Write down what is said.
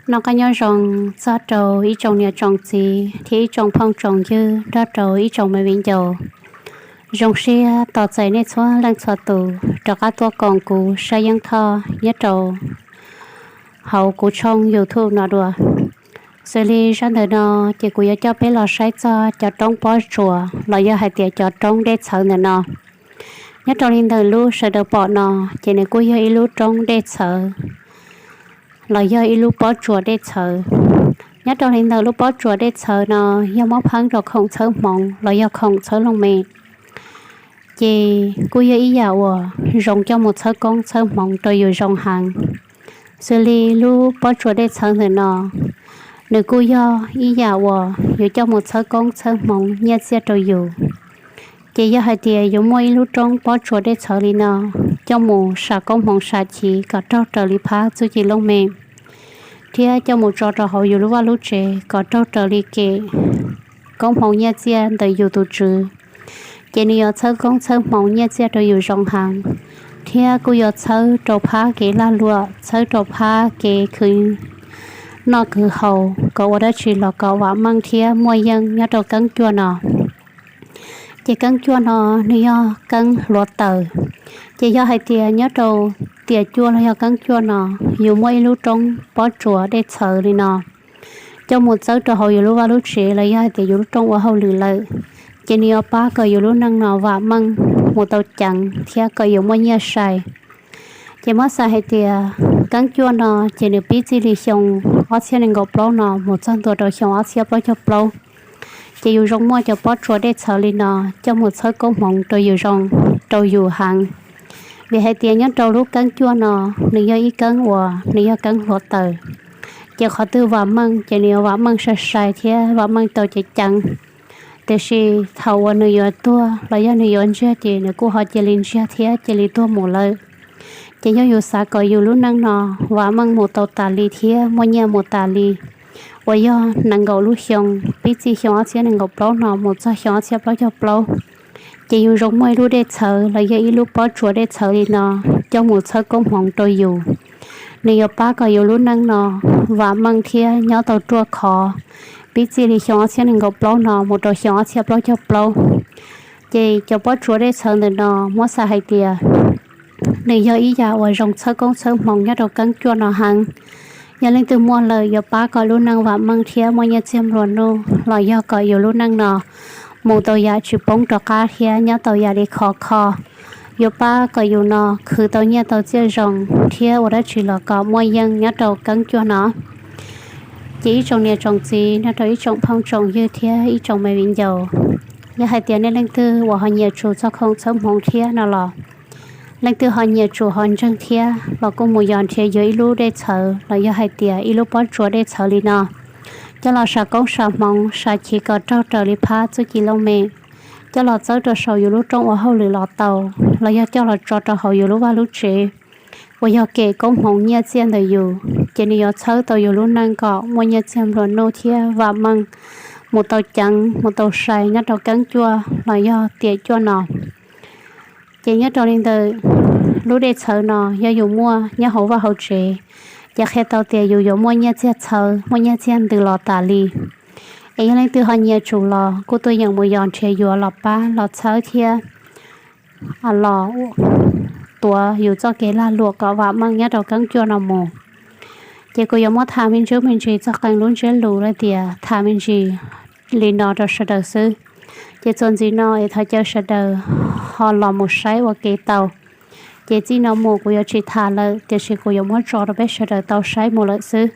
Noj qab nyob zoo txog rau ib tsoom niam tsoom txiv thiab ib tsoom phooj tsoom ywg nrog rau ib tsoom me viv ncaus. Zoo siab tos txais nej txhua leej txhua tus rov qab tuaj koom kuv saib Yeeb Thoj nyob rau hauv kuv tshooj YouTube no dua. Xws li zaj ntawm no ces kuv yuav coj peb los saib txog cov roob pob tsuas los yog hais tias cov roob dej txhawv ntawm no. Nyob rau li ntawm lub sawv daws pom no ces nws kuj yog ib lub roob dej txhawv los yog ib lub pob tsuas dej txhawv. Nyob rau li ntawm lub pob tsuas dej txhawv no yog muab pheeb rau khoom txhawb hmoov los yog khoom txhawb looj mem, ces kuj yog ib yam uas zoo coj mus txhawb koob txhawb hmoov rau yus zoo heev. Xws li lub pob tsuas dej txhawv ntawm no, nws kuj yog ib yam uas yuav coj mus txhawb koob txhawb hmoov nyiaj txiaj rau yus. Ces yog hais tias yus muaj ib lub roob pob tsuas dej txhawv li no coj mus sam koob hmoov sam chiv kom raug raws li phab txuj ci looj mem, thiab coj mus tso rau hauv yus lub vaj lub tsev kom raug raws li kem koob hmoov nyiaj txiaj ntawm yus tus tswv, ces nws yuav txhawb koob txhawb hmoov nyiaj txiaj rau yus zoo heev, thiab kuj yuav txhawb rau phab kev lag luam, txhawb rau phab kev khwv noj khwv haus kom ua dab tsi los kom vam meej thiab muaj yeej nyob rau keeb cuaj no. Ces keeb cuaj no nws yog keeb hluav taws. Ces yog hais tias nyob rau tiam cuaj los yog keeb cuaj no yus muaj ib lub roob pob tsuas dej txhawv li no coj mus txawb rau hauv yus lub vaj lub tsev los yog hais tias yus lub rooj ua hauj lwm lawm, ces nws yuav pab kom yus lub neej no vam meej mus tau ceev thiab kom yus muaj nyiaj sai. Ces muab xav hais tias keeb cuaj no ces nws pib txij li xyoo ob txhiab nees nkaum plaub no mus txog ntua rau xyoo ob txhiab plaub caug plaub. Ces yus zoo muaj cov pob tsuas dej txhawv li no coj mus txhawb koob hmoov rau yus zoo, rau yus heev. Vim hais tias nyob rau lub keeb cuaj no nws yog ib keeb uas nws yog keeb hluav taws, ces qhov twg vam meej ces nws yuav vam meej sai sai thiab vam meej tau ceev ceev. Tiam sis thaum uas nws yuav tuag los yog nws yuav ntsiag ces nws kuj ho cia li ntsiag thiab cia li tuag mus lawm. Ces yog yus xav kom yus lub neej no vam meej mus tau tas li thiab muaj nyiaj mus tas li, uas yog nees nkaum lub xyoo, pib txij xyoo ob txhiab nees nkaum plaub no mus txog xyoo ob txhiab plaub caug plaub, ces yus zoo muaj ib lub dej txhawv los yog ib lub pob tsuas dej txhawv li no coj mus txhawb koob hmoov rau yus. Nws yuav pab kom yus lub neej no vam meej thiab nyob tau ruaj khov, pib txij li xyoo ob txhiab nees nkaum plaub no mus rau xyoo ob txhiab plaub caug plaub. Ces cov pob tsuas dej txhawv ntawm no muab xav hais tias nws yog ib yam uas zoo txhawb koob txhawb hmoov nyob rau keeb cuaj no heev. Yog leej twg muaj lawm yuav pab kom lub neej vam meej thiab muaj nyiaj txiag nplua nuj los yog kom yus lub neej no mus tau yam tsis poob rov qab thiab nyob tau yam li khov kho. Yuav pab kom yus no khwv tau nyiaj tau txiaj zoo thiab ua dab tsi los kom muaj yeej nyob rau keeb cuaj no. Ces ib tsoom niam tsoom txiv nrog rau ib tsoom phooj tsoom ywg thiab ib tsoom me viv ncaus, yog hais tias nej leej twg uas ho nyiam tsum txog khoom txhawb hmoov thiab no los leej twg ho nyiam tsum ho ntseeg thiab los kuj mus yos nrhiav yuav ib lub dej txhawv los yog hais tias ib lub pob tsuas dej txhawv li no coj los sam koob sam hmoov sam chiv kom raug raws li phab txuj ci looj mem, coj los txawb rau saum yus lub rooj ua hauj lwm los tau, los yog coj los tso rau hauv yus lub vaj lub tsev uas yog kem koob hmoov nyiaj txiaj ntawm yus, ces nws yuav txhawb tau yus lub neej kom muaj nyiaj txiag nplua nuj thiab vam meej mus tau ceev mus tau sai nyob rau keeb cuaj los yog tiam cuaj no. Ces nyob rau li ntawm lub dej txhawv no yog yus muaj nyob hauv vaj hauv tsev, ces qhia tau tias yus yuav muaj nyiaj txiag txhawv muaj nyiaj txiag ntws los tas li. Es yog leej twg ho nyiam tsum los kuj tuaj yeem mus yos nrhiav yuav los pab los txhawb thiab los tuav yus txoj kev lag luam kom vam meej nyob rau keeb cuaj no mus. Ces kuv yuav muab tham me ntsis me ntsis txog qee lub ntsiab lus tias tham me ntsis li no rau sawv daws xwb. Ces txuas ntxiv no es thov caw sawv daws ho los mus saib ua ke tau. Ces txij no mus kuv yuav tsis tham lawm tiam sis kuv yuav muab tso rau peb sawv daws tau saib mus lawm xwb.